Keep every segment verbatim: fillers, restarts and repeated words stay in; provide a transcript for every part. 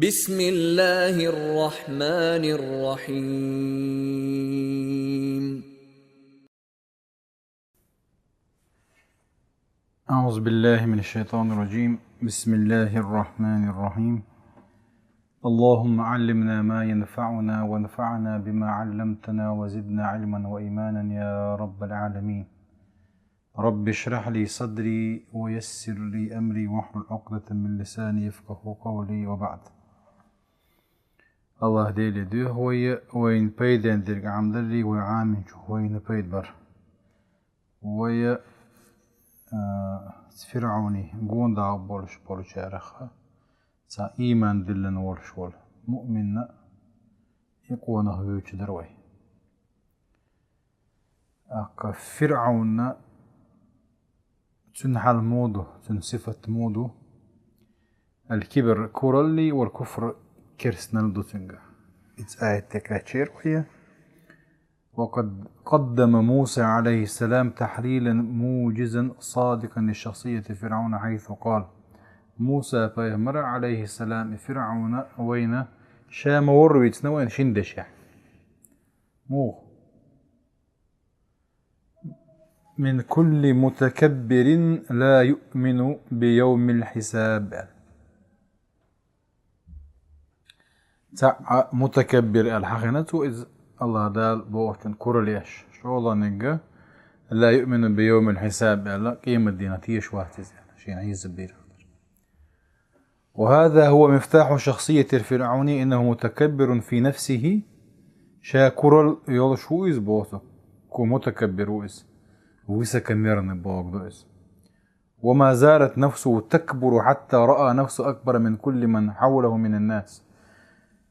بسم الله الرحمن الرحيم. أعوذ بالله من الشيطان الرجيم. بسم الله الرحمن الرحيم. اللهم علمنا ما ينفعنا وانفعنا بما علمتنا وزدنا علما وإيمانا يا رب العالمين. رب اشرح لي صدري ويسر لي أمري واحلل عقدة من لساني يفقهوا قولي وبعد. Аллах Деле дуьхьа вай, вайна пайден дерг Ӏамдалли, вай Ӏаминчух вайна пайда бар. Вай, а, ФирӀавни гонда болуш болчарех, цхьа ийман диллина волуш волу муъминна и къонах вуьйцуш дара вай. ТӀаккха ФирӀавна, цуьнан хьал муха ду, цуьнан сифат муха ду? Аль-кибр, куралли, вал куфр, керстанал ду цуьнгахь. Иза аят тӀе кхаьчнера вай. وقد قدم موسى عليه السلام تحليلا موجزا صادقا لشخصية فرعون حيث قال. Муса пайхамара, Ӏалайхиссалам, и ФирӀавна вайна ша ма-варра вийцина вайна шина дешехь. Муха? من كل متكبر لا يؤمن بيوم الحساب. ЦаӀ мутакаббир аьлла хьахийна цо иза, Аллах Дала бохучун куралла еш. ШолгӀаниг ла юъмину би йовмил хьисаб аьлла, къематдийнах теша вац иза аьлла, шена хьесап дийр хилар. وهذا هو مفتاح شخصية الفرعوني، إنه متكبر في نفسه. Ша куралла йолуш ву иза боху, ку мутакаббир ву иза. Высокомерный боху ду иза. وما زالت نفسه تكبر حتى رأى نفسه أكبر من كل من حوله من الناس.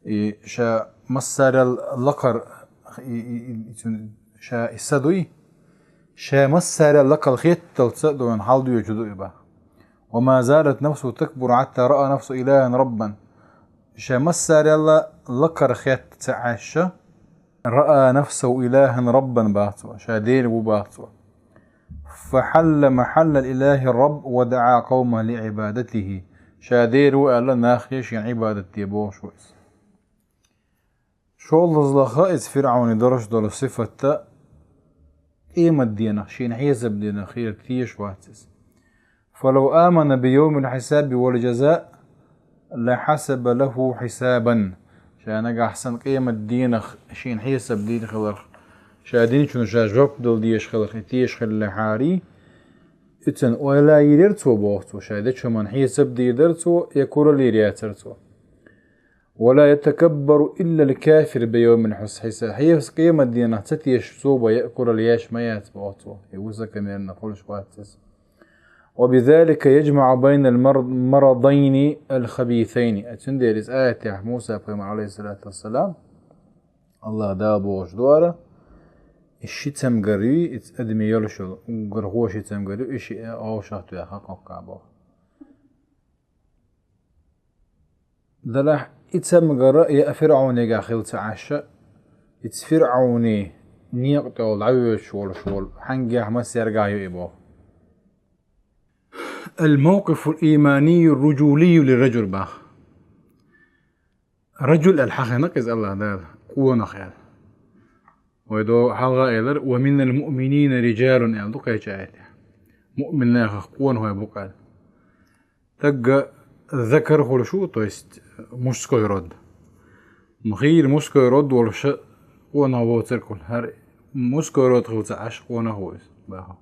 И ша массарел лакхара, и, и, и, и цун, ша и са дуй, ша массарел лакхара хетталца дуьйна хьал доьчу ду и бах. وما زالت نفسه تكبر حتى رأى نفسه إلها ربا. Ша массарел лакхара хетта ца Ӏаьшша, رأى نفسه إلها ربا баха цо, ша Дела ву баха цо. فحل محل الإله الرب ودعا قومه لعبادته. Ша Дела ву аьлла, нахе шена Ӏибадат де бохуш ву иза. ШолгӀазлаха иза ФирӀавне долуш долу сифатта, къематдийнах, шена хьесап дийнах хила теша вац иза. فلو آمن بيوم الحساب والجزاء لحسب له حسابا. Ша нагахь санна къематдийнах шена хьесап дийр хиларх, ша динчунна ша жоп дала дезаш хиларх и теша хиллехьарий, и цунна ойла йийр яра цо боху цо, ша дечу хӀуманна хьесап дийр дара цо, я куралла йийр яцара цо. ولا يتكبر إلا الكافر بيوم الحس-، حساب. Хьесап къематдийнах ца теша цо бен я куралла еш ма яц боху цо, и высокомерно хуьлуш вац иза. وبذلك يجمع بين المر-، المرضين الخبيثين. Цундела иза аятехь Муса пайхамар, алейхиссалату вассалам, Аллах Дала бохуш ду ара, и ши цамгар юй, иза адамийн йолуш йолу, уггар хӀо ши цамгар юй, и шиъ а гӀовшах тоьхна кхоккха боху. Делахь и цамгар я ФирӀавнегахь хила ца Ӏаьшша, иза ФирӀавне некъа тӀехула дӀавоьдуш волуш волу, хьаьнгехь массаьргахь ю и боху. الموقف الإيماني الرجولي للرجل бах. Раджул аьлла хьахийна иза Аллах Дала, къонах аьлла. Вай до хьалха элира, ومن المؤمنين رجال аьлла ду кхечу аятехь. Муъминнехах къонахой бу-кх аьлла. Тагга закар хуьлуш ву, то есть мужской род. Ма хийра мужской род волуша къонах воцург хуьлу. ХӀара мужской род хила ца Ӏаш къонах ву иза, баха.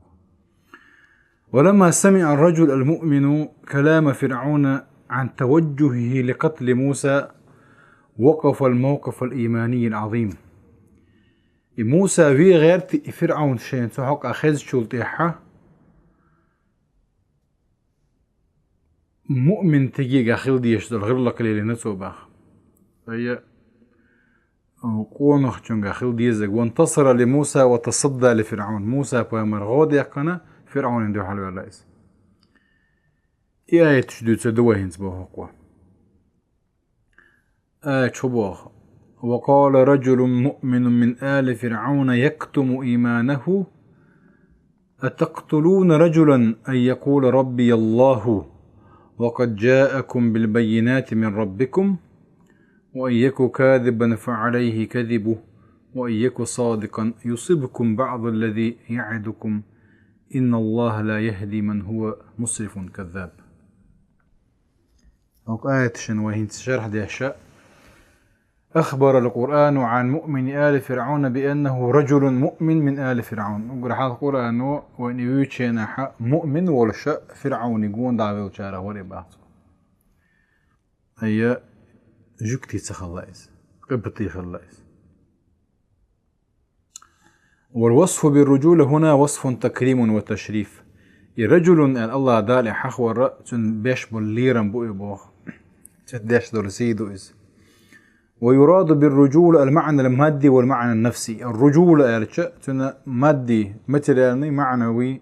ولما سمع الرجل المؤمن كلام فرعون عن توجهه لقتل موسى وقف الموقف الإيماني العظيم. И Муса вен гӀерта и ФирӀавн шайна цу хьокъехь хезначул тӀаьхьа, муъмин стегехь хила дезаш долу гӀирлакх лелийна цо баха. Ай, къонахчуьнгахь хила дезарг. وانتصر لموسى وتصدى لفرعون. Муса пайхамар гӀо дехкина, ФирӀавнна дуьхьал ваьлла иза. И аяташ дуьйцур ду вай хӀинца боху-кх. Аят чу боху: وقال رجل مؤمن من آل فرعون يكتم إيمانه أتقتلون رجلا أن يقول ربي الله وقد جاءكم بالبينات من ربكم وإن يك كاذبا فعليه كذبه وإن يك صادقا يصبكم بعض الذي يعدكم إن الله لا يهدي من هو مسرف كذاب. Оха аяташна вай хӀинца шархь деш, أخبر القرآن عن مؤمن آل فرعون بأنه رجل مؤمن من آل فرعون. Уггар хьалха Къуръано вайна вуьйчу хенахь муъмин волуш ФирӀавне гонахь веллачарах вара боху. Ай, жуьгти ца хилла иза, къибти хилла иза. والوصف بالرجولة هنا وصف تكريم وتشريف. И ражулун аьлла АллахӀа Дала хьахавар, цуьнан беш болу лерам бу и боху. Цуьнан деш долу сий ду иза. ويراد بالرجولة المعنى المادي والمعنى النفسي. Ражула аьлча, цуьнан мадди, материальный, маънави,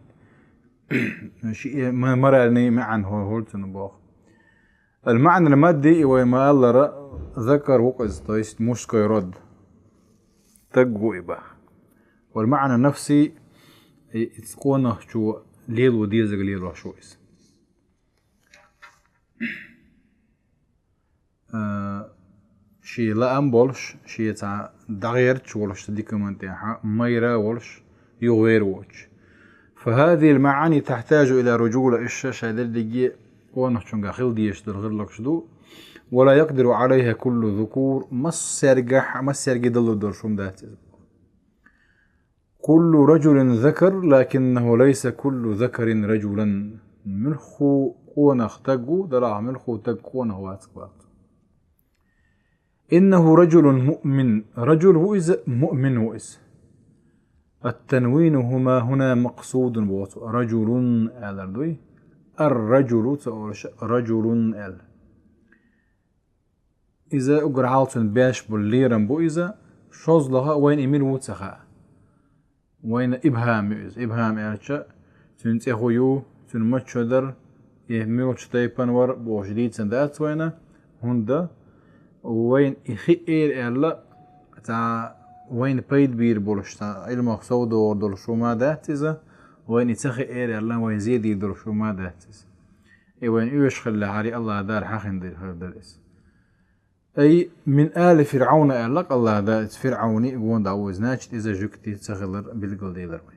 ши-, ма-, моральный маьӀна хӀо-, хӀуьлу цуьнан боху. المعنى المادي, и вай ма-аллара, закар ву-кх иза, то есть мужской род. Стаг ву и боху. والمعنى النفسي, и, иза къонахчо лело дезарг лелош ву иза. А, шен лаам болуш, шен цхьа дӀагӀерташ волуш цу диканна тӀехь, майра а волуш, юхавер а воцуш. فهذه المعاني تحتاج إلى رجولة, уьш ша дерриге къонахчуьнгахь хила дезаш долу гӀиллакхаш ду. ولا يقدر عليها كل الذكور, массаьргахь, массаьрга далур долуш хӀума дац иза. كل رجل ذكر، لكنه ليس كل ذكر رجلا. Муьлхха къонах стаг ву, делахь муьлхха стаг къонах вац-кх боху. إنه رجل مؤمن. Ражул ву иза, муъмин ву иза. التنوين هنا مقصود боху. Ражулун аьллар дуй. Ар-ражулу ца олуш, ражулун аьлла. Иза уггар хьалха цуьнан беш болу лерам бу иза, шозлагӀа вайна и мила ву ца хаьа. Вайна ибхам ю иза. ИбхӀам аьлча, цуьнан цӀе хӀун ю, цуьнан мича дара, и муьлхачу тайпана вара бохуш дийцина дац вайна, хӀунда вайна и хиъ эр аьлла, цхьа вайна пайда бийр болуш, цхьа Ӏилмах совдогӀур долуш хӀума дац иза, вайна и ца хиъ эр аьлла, вайна зе дийр долуш хӀума дац иза. И вайна оьшуш хиллехьара, АллахӀа Дала хьахийна дийр хир дара иза. أي من آل فرعون аьлла АллахӀа Дала, иза ФирӀавне гонахь ву, значит, иза жуьгти ца хилар билгалделира вай.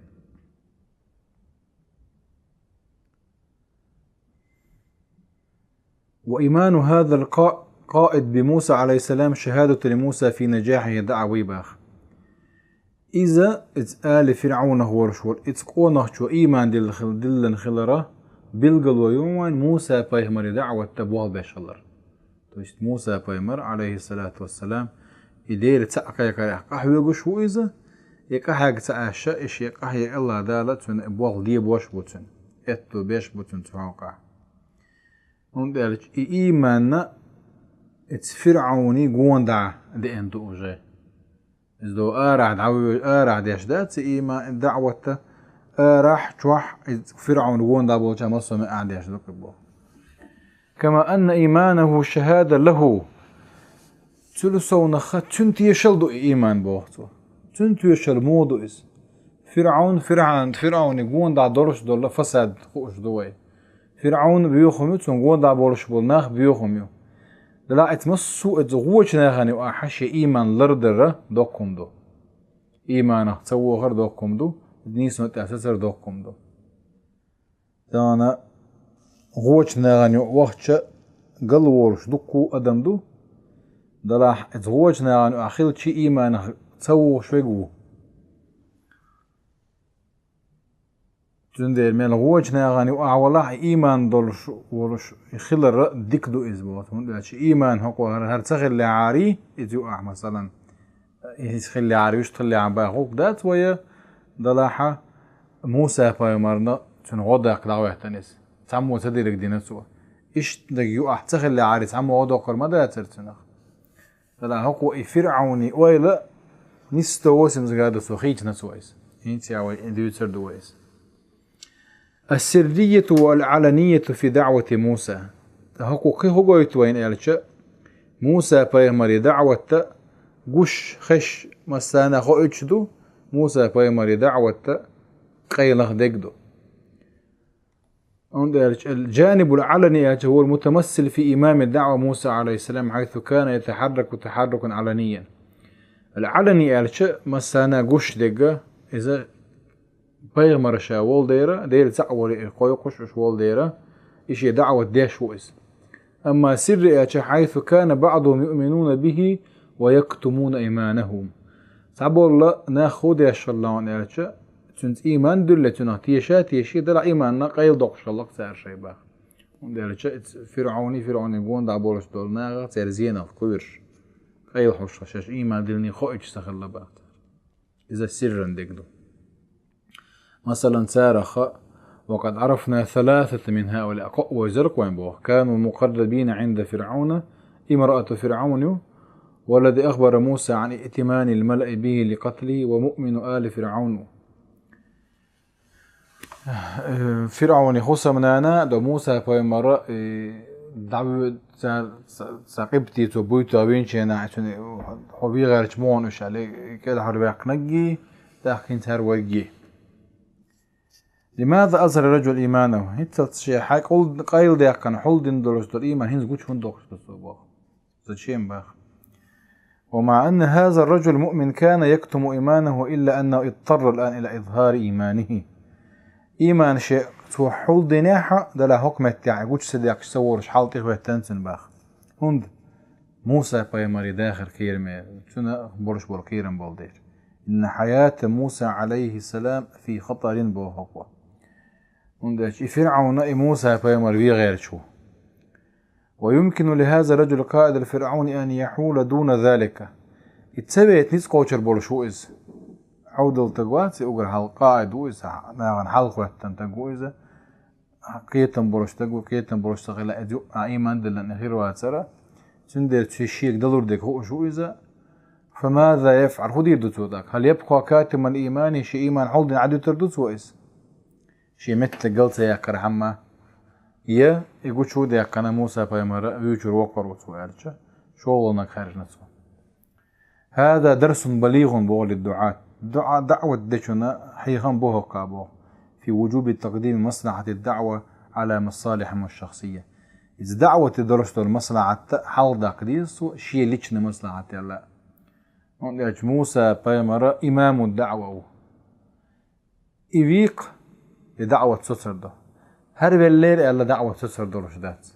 وإيمان هذا القائد بموسى عليه السلام شهادة لموسى في نجاحه دعوي боху. Иза, иза али ФирӀавнах волуш волу, иза къонахчо ийман дилла хил-, диллина хилара билгало ю вайн Муса пайхамаре даӀват дан болх беш хилар. То есть Муса пайхамар, алейхиссалату вассалам, и Дела цхьаъ кхайкхарехь къахьоьгуш ву иза, и къахьегна ца Ӏаш, и шен къахьега АллахӀа Дала цуьнан болх лебош бу цуьнан, аьтто беш бу цуьнан цу хьокъехь. ХӀунда аьлча и ийманна иза ФирӀавне гонахь деана ду уже. Иза до арахь дӀавоьжу, арахь деш дац и ийман, и даӀват, арахь, чохь, иза ФирӀавне гонахь болчохь массо а меттехь деш ду кхин боху. كما أن إيمانه شهادة له. Цуьнан совнаха цуьнан тешалла ду и ийман боху цо. Цуьнан тешалла муха ду иза? ФирӀавн, ФирӀавн, ФирӀавне гонахь долуш долу фасад хууш ду вай. ФирӀавн боьхам ю, цунна гонахь болуш болу нах боьхам ю. Делахь иза массо а иза гӀочу нахана юкъахь шен ийман лардарра доккхум ду. Ийманах ца вохар доккхум ду, нийсонан тӀе сацар доккхум ду. Тахана гӀочу нахана юкъа вахча галволуш дуккху адам ду. Делахь иза гӀочу нахана юкъахь хилча ийманах ца вохуш верг ву. Цундела мел гӀочу нахана юкъахь валахь, ийман долуш волуш хилар дика ду иза боху. ХӀунда аьлча ийман хӀокхо хӀара, хӀара ца хиллехьарий, иза юкъахь, масалан, иза хиллехьара, вуьшта хиллехьара баха хӀума дац вай, делахь Муса пайхамарна цуьнан гӀо даккха дӀахӀоьттина иза. Цхьаммо ца дерг дина цо. Иштта дерг юкъахь ца хиллехьарий, цхьаммо гӀо доккхур ма дацара цунах. Делахь хӀокхо и ФирӀавне ойла нисса восемьдесят градусов хийцина цо иза. ХӀинца а вай дуьйцур ду вай иза. السرية والعلنية في دعوة موسى. ХӀокхо кхин хӀун гойту вайна аьлча, Муса пайхамаре даӀват дан гуш, хезаш массарна хоуьйтуш ду, Муса пайхамаре даӀват дан къайлаха дерг ду. Онда аьлча, الجانب العلني аьлча, هو المتمثل في إمام الدعوة موسى عليه السلام، حيث كان يتحرك تحركا علنيا. العلني аьлча, массанена гуш дерг, иза пайхамар ша волу дера, Дела цхьаъ вале кхойкхуш уьш волу дера, и шен даъват деш ву иза. أما سري аьлча, حيث كان بعضهم يؤمنون به ويكتمون إيمانهم. Цхьаболу нах хӀун деш хилла аьлча, цуьнца ийман дуьллий, цунах теша а теший, делахь ийманна къайла доккхуш хилла цара шайн бах. ХӀунда аьлча иза ФирӀауни, ФирӀауни гонах болуш долу нахах церан зенах кхуьуш, къайла хьоьжуш, шаьш ийман диллинехь хоуьйтуш ца хилла бах. Иза сирран дерг ду. Масалан, царах: وقد عرفنا ثلاثة من هؤلاء, кхоъ вайзира-кх вайн боху, كانوا مقربين عند فرعون، امرأة فرعون، والذي أخبر موسى عن ائتمان الملأ به لقتله، ومؤمن آل فرعون. Э, ФирӀауни хӀусамнана до Муса пайхамара, э, дӀавоьду цара, ца, ца къибтий цо буьйто винченахь, цуьнан хьо вен гӀерташ ма ву уьш аьлла, и кӀелхьарваьккхинарг, тӀаккха хӀинца хӀара верг. لماذا أظهر الرجل إيمانه؟ ХӀинццалц шен хьайн къайладаьккхина, хьулдина долуш долу ийман хӀинца гучу хӀунда доккхуш ду цо боху? Зачем бах? ومع أن هذا الرجل مؤمن كان يكتم إيمانه إلا أنه اضطر الآن إلى إظهار إيمانه. Ийман шен цо хьулдинехь а, делахь хӀокху меттехь гучу ца деккхаш ца волуш хьал тӀехӀоьттина цуьнан бах. ХӀунда? Муса пайхамаре дахар кхераме, цуьнан болуш болу кхерам болу дела. إن حياة موسى عليه السلام في خطر боху хӀокхо. ХӀунда аьлча и ФирӀавна и Муса пайхамар вен гӀерташ ву. ويمكن لهذا الرجل قائد الفرعون أن يحول دون ذلك. И ца вейта ницкъ кхочур болуш ву иза. Хьовдал стаг вац и уггар хьалха, къаид ву иза, нахана хьалхоьттина стаг ву иза. Кхетам болуш стаг ву, кхетам болуш ца хилла, иза юкъа ийман диллина хир вацара. Цундела цуьнан шега далур дерг хууш ву иза. فماذا يفعل؟ ХӀун дийр ду цо тӀаккха? هل يبقى كاتما لإيمانه؟ Шен ийман хьулдина Ӏадуьтур ду цо иза? Шен меттиг гал ца яккхархьама, я и гучу а даьккхина Муса пайхамар вуьйцур воккхур ву цо аьлча, шолгӀаниг хаьржина цо. هذا درس بليغ боху للدعاة. ДуӀа, даъват дечунна хьехам бу хӀокху боху. في وجوب تقديم مصلحة الدعوة على مصالحهم الشخصية. Иза даъвате долуш долу маслахьат хьалха даккха деза цо шен личный маслахьател. ХӀунда аьлча Муса пайхамар имаму даъва ву. И вийкха, и даъват соцур ду. ХӀара веллера аьлла даъват соцур долуш дац.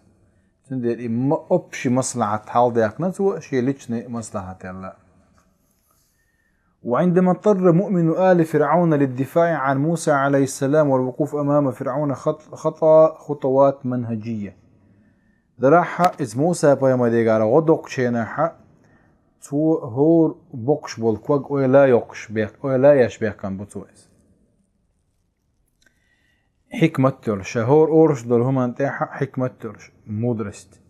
Цундела и ма-, общий маслахьат хьалха даьккхина цо шен личный маслахьател. وعندما اضطر مؤمن آل فرعون للدفاع عن موسى عليه السلام والوقوف أمام فرعون خط-، خطا خطوات منهجية. Делахь а иза Муса пайхамарегара гӀо доккхучу хенахь а цо хӀора боккхуш болу ког ойла йоккхуш бех-, ойла еш бехкам бу цо иза. Хьикмат йолуш, ша хӀора олуш долу хӀуманна тӀехь а хьикмат йолуш, мудрость.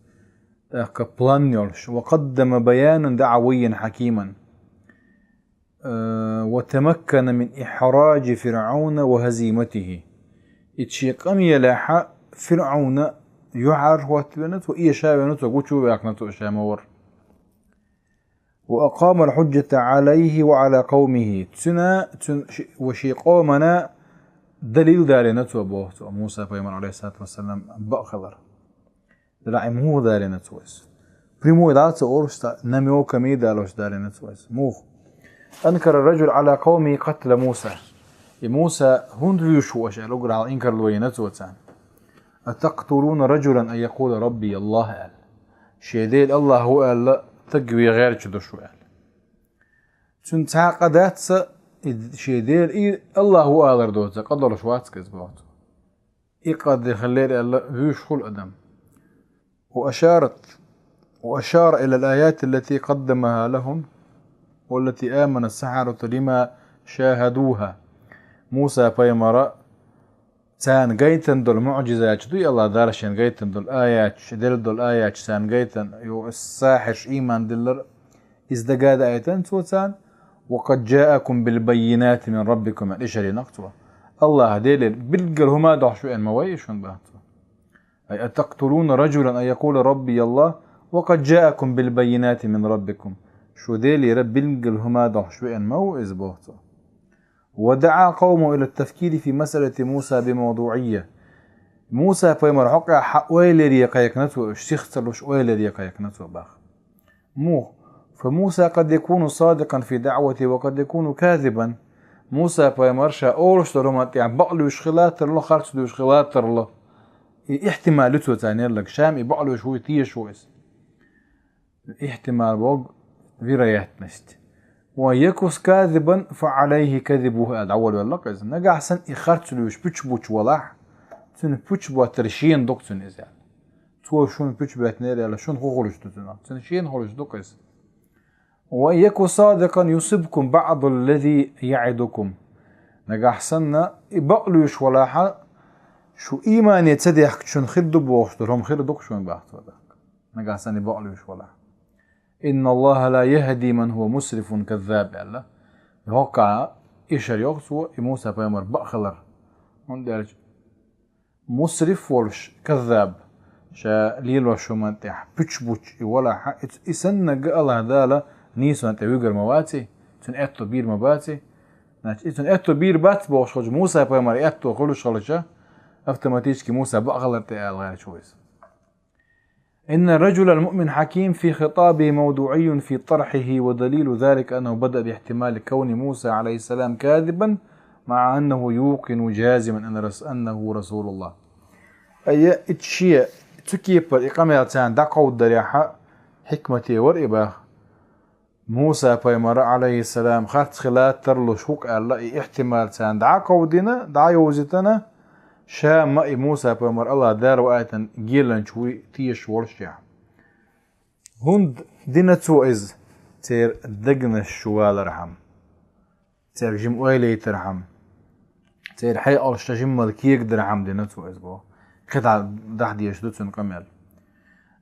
ТӀаккха план йолуш, وقدم بيانا دعويا حكيما. Э, وتمكن من إحراج فرعون وهزيمته. И шен къамелехь а ФирӀавна юьхьӀаьржа хӀоттавина цо, эша а вина цо, гучу а ваьккхина цо, ша ма вара. وأقام الحجة عليه وعلى قومه. Цуьнан, цуьнан ши-, ва шен къомана далил далийна цо боху цо, Муса пайхамар, алейхиссалату вассалам, бакъ хилар. Делахь и муха далийна цо иза? Прямой дац цо олуш, цхьа намёками далош далийна цо иза. Муха? أنكر الرجل على قومه قتل موسى. И Муса хӀунда вуьйш ву аша аьлла, уггар хьалха инкарло йина цо царна. أتقتلون رجلا أن يقول ربي الله аьлла. Шен Дела Аллах ву аьлла, стаг вен гӀерташ ду шу аьлла. Цуьнан цхьа а къа дац ца, и шен Дела, и Аллах ву алар доцу, къа долуш вац иза боху цо. И къа де хиллера аьлла, вуьйш хуьлу адам. وأشارت، وأشار إلى الآيات التي قدمها لهم، والتي آمن السحرة لما شاهدوها. Муса пайхамара царна гайтина долу муӀжизаташ дуй, Аллах Дала шен гайтина долу аяташ, делла долу аяташ царна гайтина, ю сахьирш ийман диллар, иза дага а даийтина цо царна, وقد جاءكم بالبينات من ربكم, аьлла, ишаренах цо. Аллаха Делера билггал хӀума дохьуш веана ма вай шуна баха цо. أي أتقتلون رجلا أن يقول ربي الله وقد جاءكم بالبينات من ربكم. Шу Делера билггал хӀума дохьуш веана ма ву иза боху цо. ودعا قومه إلى التفكير في مسألة موسى بموضوعية. Муса пайхамар хьокъехь ойла яре кхайкхина цо, уьш сих ца луш ойла яре кхайкхина цо боху. Муха? فموسى قد يكون صادقا في دعوته وقد يكون كاذبا. Муса пайхамар ша олуш долу хӀуманна тӀехь бакълуьйш хила а тарло, харц луьйш хила а тарло. И ихтимал ю цо царна елларг, ша-м и бакълуьйш ву, и тешаш ву иза. Ихтимал боху вероятность. وإن يك كاذبا فعليه كذبه аьлла дӀаволавелла-кх иза. Нагахь санна и харц луьйш пуьчбучу валахь, цуьнан пуьчбаттар шена ду-кх цуьнан иза аьлла. Цо шуна пуьчбеттинера аьлла, шуна хӀун хуьлуш ду цунах? Цуьнан шена хуьлуш ду-кх иза. وإن يك صادقا يصبكم بعض الذي يعدكم. Нагахь санна и бакълуьйш валахь, шу иймане ца дехкича шуна хир ду бохуш долу хӀума хир ду-кх шуна боху цо. Нагахь санна и бакълуьйш валахь. إن الله لا يهدي من هو مسرف كذاب аьлла. ХӀокхахь ишар йоху цо, и Муса пайхамар бакъ хилар. ХӀунда аьлча мусриф волуш, каззаб, ша лелош хӀуманна тӀехь пуьчбучу и валахь, и, и саннарг АллахӀ Дала нийсонна тӀе вуьгур ма ваций, цуьнан аьтто бийр ма баций. Значит, и цуьнан аьтто бийр бац бохуш хилча, Муса пайхамар аьтто хуьлуш хилча, автоматически Муса бакъ хилар тӀе ала гӀерташ ву иза. إن الرجل المؤمن حكيم في خطابه موضوعي في طرحه، ودليل ذلك أنه بدأ باحتمال كون موسى عليه السلام كاذبا مع أنه يوقن جازما أن رس-، أنه رسول الله. Ай, и шен цу кепара и къамел царна дӀакховдадарехь хьикмате вара и боху. Муса пайхамар, алейхиссалам, харц хила тарлуш хӀуъа аьлла, и ихтимал царна дӀа а кховдийна, дӀа а йовзийтина, ша-м и Муса пайхамар АллахӀ Дала ваийтина геланча вуй тешаш волуш яхь. ХӀунда дина цо иза? Церан дегнаш чу валархьама, цаьрга жима ойла яйтархьама, церан хьекъалш ша жиммал кегадархьама дина цо иза боху. КхидӀа дахьа дезаш ду цуьнан къамел.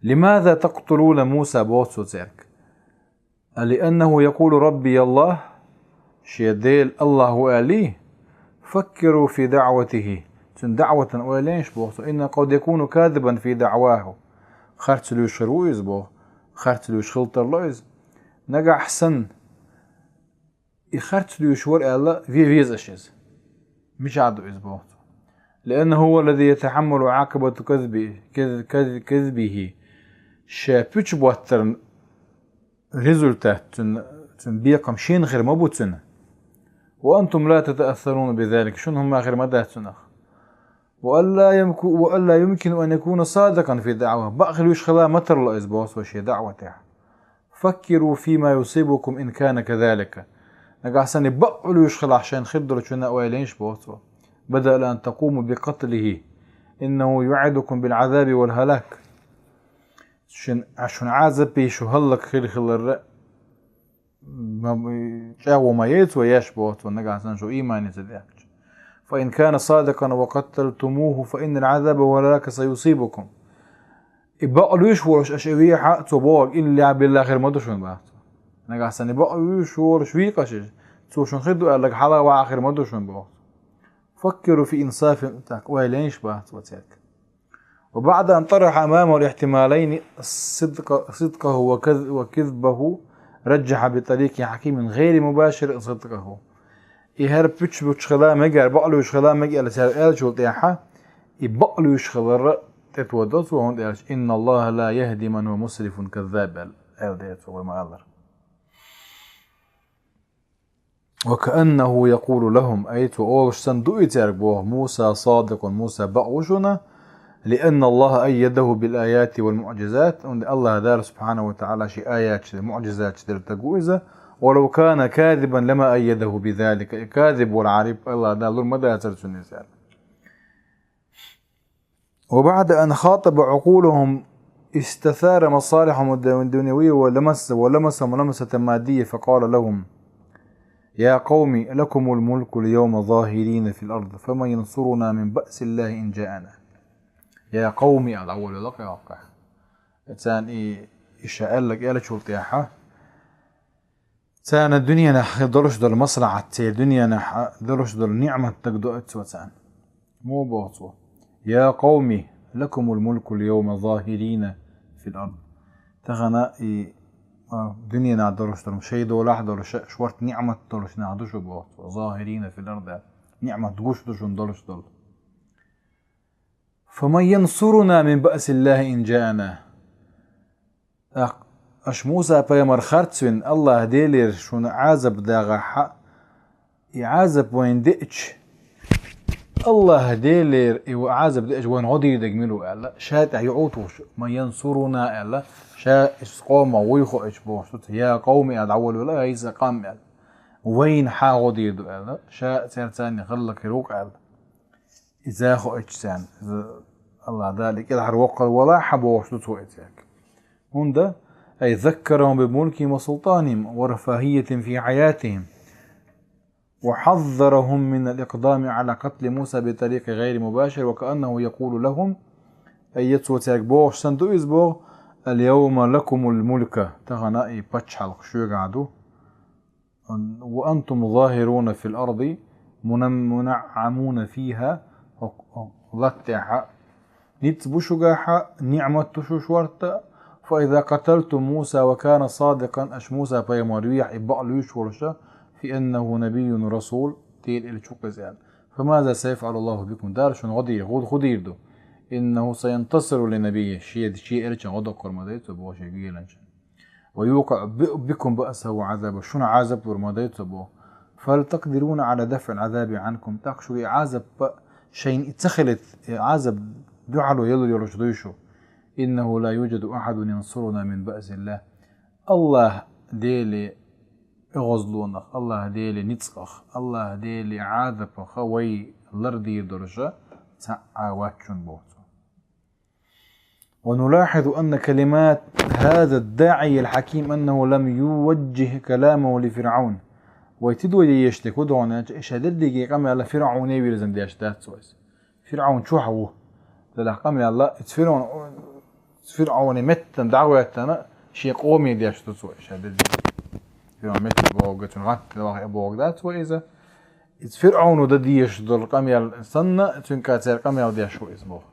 لماذا تقتلون موسى боху цо цаьрга. لأنه يقول ربي الله, шен Дела АллахӀ ву аьллий, فكروا في دعوته, цуьнан даӀватана ойла яйша боху цо, إنه قد يكون كاذبا في دعواه. Харц луьйш хир ву иза боху, харц луьйш хила тарло иза. Нагахь санна, и харц луьйш вара аьлла, ве веза аша иза. Мичахь ду иза боху цо. لأنه هو الذي يتحمل عاقبة كذبه, كذ-, كذ-, كذبه. Ша пуьчу боттарна результат, цуьнан, цуьнан бекхам шена хир ма бу цуьнан. وأنتم لا تتأثرون بذلك, шуна хӀумма хир ма дац цунах. وألا يمك-، وألا يمكن أن يكون صادقا في دعواه, бакъ луьйш хила ма тарло иза боху цо шен даӀватехь. فكروا فيما يصيبكم إن كان كذلك. Нагахь санна бакъ луьйш хилахь шайна хир долчунна ойла яйша боху цо. بدل أن تقوموا بقتله إنه يوعدكم بالعذاب والهلاك. Шун, шуна Ӏазап беш шу хӀаллак хир хиларра ма-, чӀагӀо ма яй цо еш боху цо, нагахь санна шу иймане ца дехкича. فإن كان صادقا وقتلتموه فإن العذاب والهلاك سيصيبكم. И бакъ луьйш волуш аша и вехьа, цо бохург иллехь-биллехь хир ма ду шуна боху цо. Нагахь санна и бакъ луьйш волуш вийкъаш иза, цо шуна хир ду аьлларг хьала а ваха хир ма ду шуна боху цо. فكروا في إنصاف, так, ойла яйша боху цо цаьрга. وبعد أن طرح أمامه الاحتمالين صدق-، صدقه وكذ-، وكذبه، رجح بطريق حكيم غير مباشر صدقه. И хӀара пуьчбуьтуш хила мега, бакъ луьйш хила мега аьлла цаьрга аьллачул тӀаьхьа, и бакъ луьйш хиларра тӀетоьду цо, хӀунда аьлча, إن الله لا يهدي من هو مسرف كذاب аьлла, аьлла дера цо вай ма-аллара. وكأنه يقول لهم, ай, цо олуш санна ду и цаьрга боху, موسى صادق, Муса бакъ ву шуна, لأن الله أيده بالآيات والمعجزات, хӀунда АллахӀ Дала, سبحانه وتعالى, шен аяташ, муӀжизаташ делла стаг ву иза, ولو كان كاذبا لما أيده بذلك, и казиб волахьара АллахӀ Дала лур ма дацара цунна иза аьлла. وبعد أن خاطب عقولهم استثار مصالحهم الدنيوية ولمس-، ولمسهم لمسة مادية فقال لهم: يا قوم لكم الملك اليوم ظاهرين في الأرض فمن ينصرنا من بأس الله إن جاءنا. يا قوم, аьлла, أول لقي وقع. Царна и, и ша аьлларг аьллачул тӀаьхьа, царна дуьненахь долуш долу маслахьат, церан дуьненахь долуш долу ниӀмат дагадоуьйту цо царна. Муха боху цо: يا قوم لكم الملك اليوم ظاهرين في الأرض. Тахана и, а, дуьненахь долуш долу, шайн долахь а долуш, шорта ниӀмат долуш нах ду шу боху цо. ظاهرين في الأرض. НиӀмат гуш ду шуна долуш долу. فمن ينصرنا من بأس الله إن جاءنا. ТӀаккха аша Муса пайхамар харцвина, АллахӀ Делера шуна Ӏазап дагӀахьа, и Ӏазап вайна деача, АллахӀ Делера и ва-, Ӏазап деача вайна гӀо дийр дерг мила ву аьлла, ша тӀехь юӀу тухуш, من ينصرنا аьлла, ша ис къомах вуй хоуьйтуш бохуш ду цо, يا قوم аьлла, дӀаволавелла, ай са къам аьлла. Вайна хьан гӀо дийр ду аьлла, ша церца халлакхир ву-кх аьлла. Иза хоуьйтуш царна, иза АллахӀ Дала кӀелхьарвоккхур валахь хьан бохуш ду цо иза. ХӀунда, أي ذكرهم بملكهم وسلطانهم ورفاهيتهم في حياتهم، وحذرهم من الإقدام على قتل موسى بطريق غير مباشر، وكأنه يقول لهم، أي цо цаьрга бохуш санна ду иза боху, اليوم لكم الملك, тахана и пачхьалкх шуьгахь ду. وأنتم ظاهرون في الأرض منعمون فيها, хӀокху латта тӀехь ницкъ бу шуьгахь, ниӀмат ду шу шортта. فإذا قتلتم موسى وكان صادقا, аша Муса пайхамар вехь, и бакъ луьйш волуш, في أنه نبي رسول, Делан элча ву-кх иза аьлла, فماذا سيفعل الله بكم, Дала шуна гӀо дийр, хӀун, хӀун дийр ду? إنه سينتصر لنبيه, шен, шен элчанна гӀо доккхур ма ду цо боху шен геланча. ويوقع بكم بأسه وعذابه, шуна Ӏазап лур ма ду цо боху. فهل تقدرون على دفع العذاب عنكم, тӀаккха шуьга и Ӏазап, шайна и ца хилийта, и Ӏазап дуьхьало ялур йолуш дуй шу? إنه لا يوجد أحد ينصرنا من بأس الله. АллахӀ Делан оьгӀазлонах, АллахӀ Делан ницкъах, АллахӀ Делан Ӏазапах вай лардийр долуш цхьа а вац шуна боху цо. ونلاحظ أن كلمات هذا الداعي الحكيم أنه لم يوجه كلامه لفرعون. Вай тидо еш дерг хӀун ду аьлча, и ша дерриге къамел ФирӀауне вирзина деш дац вай иза. ФирӀаун чохь ву. Делахь къамел, иза ФирӀаун, ФирӀауне меттана дӀахӀоьттина, шен къоме деш ду цо и ша дерриге. ФирӀаун метта бохург, цуьнан гӀатта вахе бохург дац вай иза. Иза ФирӀауно дан дезаш долу къамел санна, цуьнга церан къамел деш ву иза боху.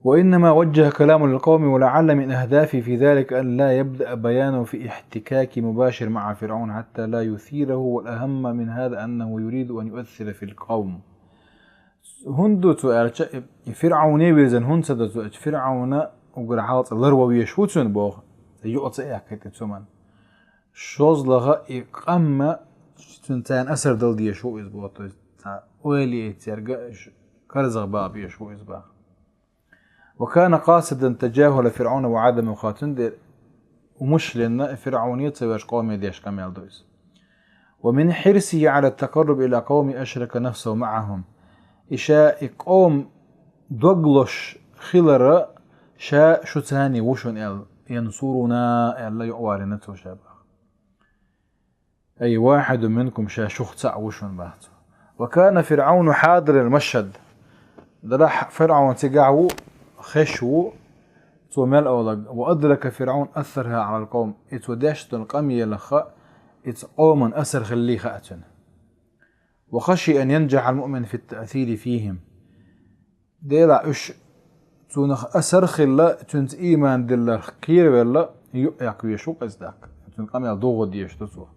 وإنما وجه كلامه للقوم، ولعل من أهدافه في ذلك أن لا يبدأ بيانه في احتكاك مباشر مع فرعون حتى لا يثيره، والأهم من هذا أنه يريد أن يؤثر في القوم. ХӀунда ду цо аьлча, и ФирӀауне вирзина хӀунда ца до цо аьлча, ФирӀауна уггар хьалха ларван везаш ву цуьнан боху, юкъа ца эккхийта цу ман. ШозлагӀа и къам цуьнан царна асар дала дезаш ву иза боху, то есть цхьа ойла яйта цаьрга, ш-, карзах баха безаш ву иза боху. وكان قاصدا تجاهل فرعون وعدم مخاطبته، умышленно ФирӀауне ца веш къоме деш къамел ду иза. ومن حرصه على التقرب إلى قومه أشرك نفسه معهم. И ша и къом доглуш хилар ша шуьца ву шуна аьлла, ينصرنا аьлла юкъавалийна цо ша боху. أي واحد منكم, ша шух цхьаъ ву шуна боху цо. وكان فرعون حاضر المشهد. Делахь ФирӀаун цигахь ву, хезаш ву, цо мел олург. وأدرك فرعون أثرها على القوم. И цо деш долу къамелах, иза къоман асар хиллий хаьа цуьнан. وخشي أن ينجح المؤمن في التأثير فيهم. Делахь уьш цунах асар а хилла, цуьнца ийман дилларх кхеравелла, юкъа эккха везаш ву-кх иза тӀаккха. Цуьнан къамел дохо дезаш ду цо.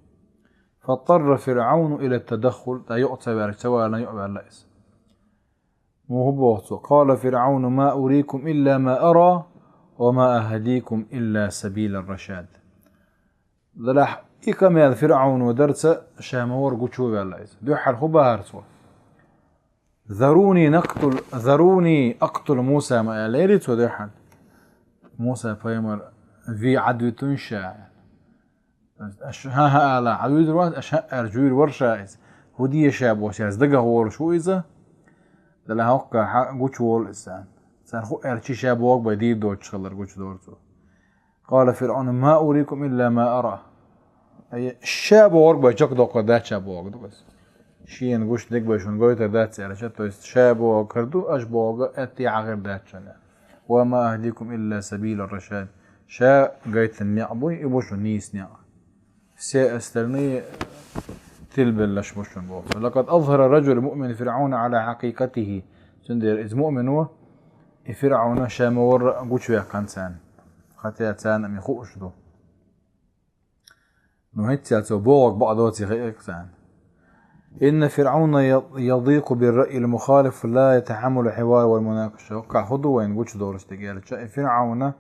فاضطر فرعون إلى التدخل, тӀаккха юкъа ца ваьлча, ца валийна юкъаваьлла иза. Муха боху цо: قال فرعون ما أريكم إلا ما أرى وما أهديكم إلا سبيل الرشاد. Делахь и къамел ФирӀауно дарца ша ма-варра гучу а ваьлла иза. Дуьххьара хӀун бахара цо? ذروني نقتل، ذروني أقتل موسى ма аьллера цо дуьххьара. Муса пайхамар ве Ӏадвитуьйту ша. Аша хӀан-хӀа ала, Ӏадвуьйр вац, аша хӀан аьлча вуьйр вара ша иза. ХӀун де ша бохуш, аса дагахь волуш ву иза. Делахь хӀокхахь гучуволу иза царна. Цара хӀун аьлча ша бохург бен дийр доцуш хилар гучудора цо. قال فرعون ما أريكم إلا ما أرى. Ай, ша бохург бен чекхдоккхур дац ша бохург ду иза. Шена гуш дерг бен шуна гойтур дац аьлча, то есть ша бохург хир ду, аша бохург аьттехьа хир дац шуна. وما أهديكم إلا سبيل الرشاد. Ша гайтина некъ буй, и бу шуна нийса некъ. Все остальные тилбеллаш бу шуна боху. لقد أظهر الرجل المؤمن فرعون على حقيقته. Цундела иза муъмин ву, и ФирӀавна ша ма-варра гучуваьккхина царна. Хотя царна ма хууш ду. Ну, хӀинцца цо бохург бакъ доций хиира царна. إن فرعون يضيق بالرأي المخالف لا يتحمل الحوار والمناقشة. ХӀоккхахь хӀун ду вайна гучудолуш дерг аьлча, и ФирӀавна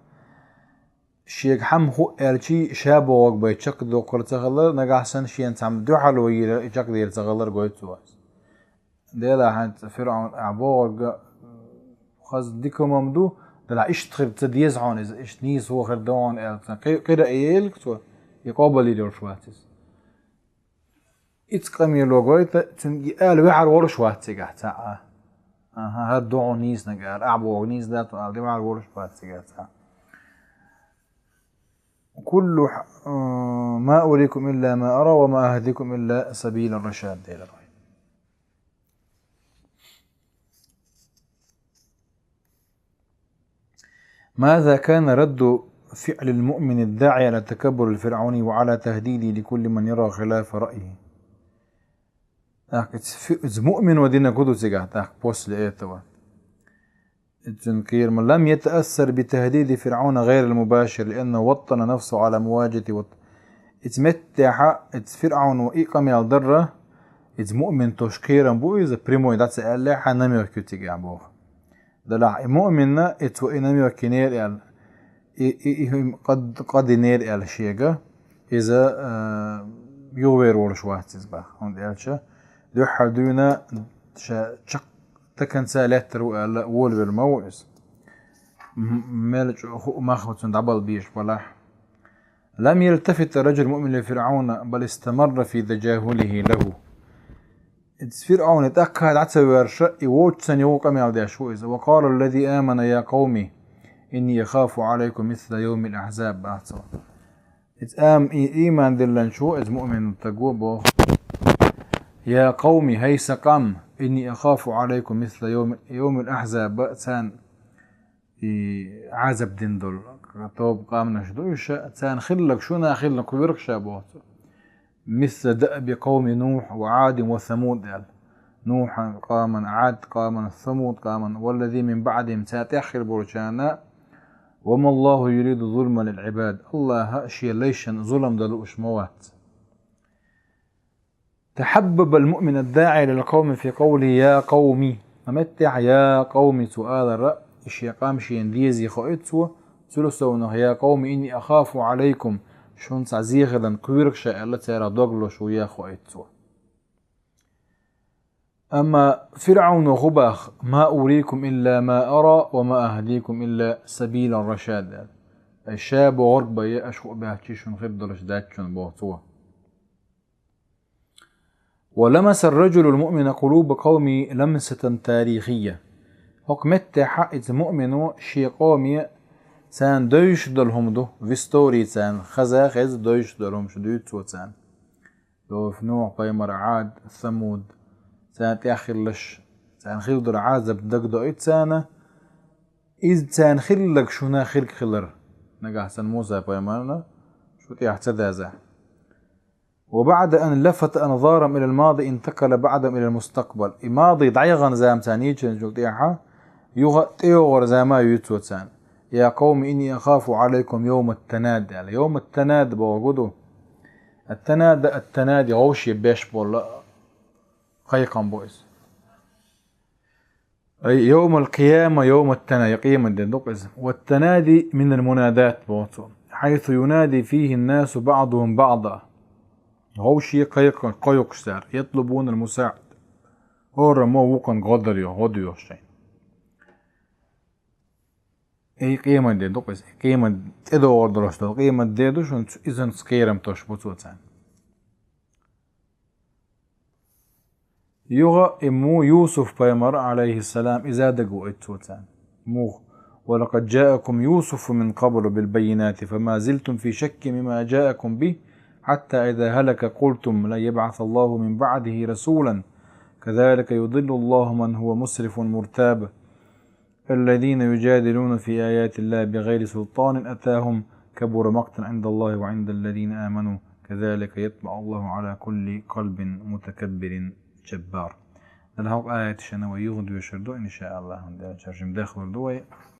шега хьама хӀу аьлчий, ша бохург бен чекхдоккхур ца хилар, нагахь санна шена цхьамма дуьхьало йийр и чекхдер ца хилар гойту цо. Делахь хӀинца ФирӀавн а бохург хаза дика хӀума ду, делахь иштта хир ца деза хьуна иза, иштта нийса хӀу хир ду хьуна аьлла, кхи-, кхира а елга цо, и къобалйийр йолуш вац иза. Ица къамело гойту, цуьнга и ала ваьхьар волуш вац цигахь цхьа а. Аха, хӀара ду хьуна нийсаниг ала, ахь бохург нийса дац хьуна ала, ваьхьар волуш вац цигахь цхьа а. كل، آه، ما أريكم إلا ما أرى وما أهديكم إلا سبيل الرشاد. ماذا كان رد فعل المؤمن الداعي على التكبر الفرعوني وعلى تهديده لكل من يرى خلاف رأيه؟ Так, из фи-, из муъмин ва динарг хӀун ду цигахь, так, после этого. Иза кхерам: لم يتأثر بتهديد فرعون غير المباشر، لأنه وطن نفسه على مواجهة وط-. Иза меттехьа, иза ФирӀавна и къамел дарра, иза муъмин тош кхерам бу иза, прямой дӀа ца аьллехьа, намёк ю цигахь боху. Делахь и муъминна, иза цо и намёк йинера аьлла, и, и, и, и къад-, къа динера аьлла шега, иза, а, юхавер волуш вац иза баха. ХӀунда аьлча, дуьххьара дуьйна ша чакх-, таханца лаьттар ву аьлла, волавелла ма ву иза. М-, мел чӀогӀа хӀу мах цунна дӀабала безаш балахь. لم يلتفت الرجل المؤمن لفرعون، بل استمر في تجاهله له. Иза ФирӀавна тӀаккха дӀа ца воьрша, и вочу санна юха къамел деш ву иза. وقال الذي آمن يا قوم إني أخاف عليكم مثل يوم الأحزاب, баха цо. Иза ам-, и-, ийман диллинчо, иза муъмин стаг ву боху: يا قوم, хӀай сан къам, إني أخاف عليكم مثل يوم، يوم الأحزاب, царна и Ӏазап дина долу тоба къаьмнаш ду уьш, царна хилларг шуна хилла кхуьург ша боху цо. مثل دأب قوم نوح وعاد وثمود аьлла. Нухьан къаман, Ӏад къаман, Самуд къаман, والذين من بعدهم, царна тӀехь хир болчарна. وما الله يريد ظلما للعباد. АллахӀа шен лайшна зулам дан лууш ма вац. تحبب المؤمن الداعي للقوم في قوله يا قوم. Ма меттехь يا قوم цо алара, и шен къам шена дезий хоуьйту цо, цуьнан совнах يا قوم إني أخاف عليكم, шуна цхьа зе хиларна кхуьург ша аьлла, царах дог лозуш ву яха хоуьйту цо. Амма ФирӀавно хӀун баха: ما أريكم إلا ما أرى وما أهديكم إلا سبيل الرشاد аьлла. Ай ша бохург бен аша хӀу баьхчий шуна хир долуш дац шуна боху цо. ولمس الرجل المؤمن قلوب قومه لمسة تاريخية. ХӀокху меттехьа иза муъмино шен къоме царна девзаш долу хӀума ду, в истории царна хаза а хеза девзаш долу хӀумаш дуьйцу цо царна. Доьху Нухь-пайхамар, Ӏад, Самуд, царна тӀехь хилларш, царна хилла долу Ӏазап дагадоуьйту царна, иза царна хилларг шуна хирг хилар, нагахь санна Муса-пайхамарна шу тӀехь ца дазахь. وبعد أن لفت أنظارهم إلى الماضي انتقل بعدهم إلى المستقبل. И мади дӀаяхана зама царна йийцинчул тӀаьхьа, юха а тӀейогӀура зама а юьйцу цо царна. يا قوم إني أخاف عليكم يوم التناد аьлла. يوم التناد бохург хӀун ду? التناد, التنادي, вовшийн беш болу кхайкхам бу иза. أي يوم القيامة يوم التنادي, къематде ду-кх иза. والتنادي من المنادات боху цо, حيث ينادي فيه الناس بعضهم بعضا. Вовшийн кхайкх-, кхойкхуш цара, يطلبون المساعدة. ХӀора мо вукхунна гӀо дар йо, гӀо доьхуш шайна. И къематде ду-кх иза. Къемат тӀедогӀур долуш долу къематде ду шуна, иза кхерам тосуш бу цо царна. Юха а и мо Юсуф-пайхамар, Ӏалайхиссалам, иза дагавоуьйту цо царна. Муха: ولقد جاءكم يوسف من قبل بالبينات فما زلتم في شك مما جاءكم به حتى إذا هلك قلتم لن يبعث الله من بعده رسولا كذلك يضل الله من هو مسرف مرتاب. الذين يجادلون في آيات الله بغير سلطان أتاهم كبر مقتا عند الله وعند الذين آمنوا كذلك يطبع الله على كل قلب متكبر جبار. Делахь хӀокху аяташна вай юха доьшур ду, иншааллахӀ, хӀунда аьлча жима дехалур ду вай.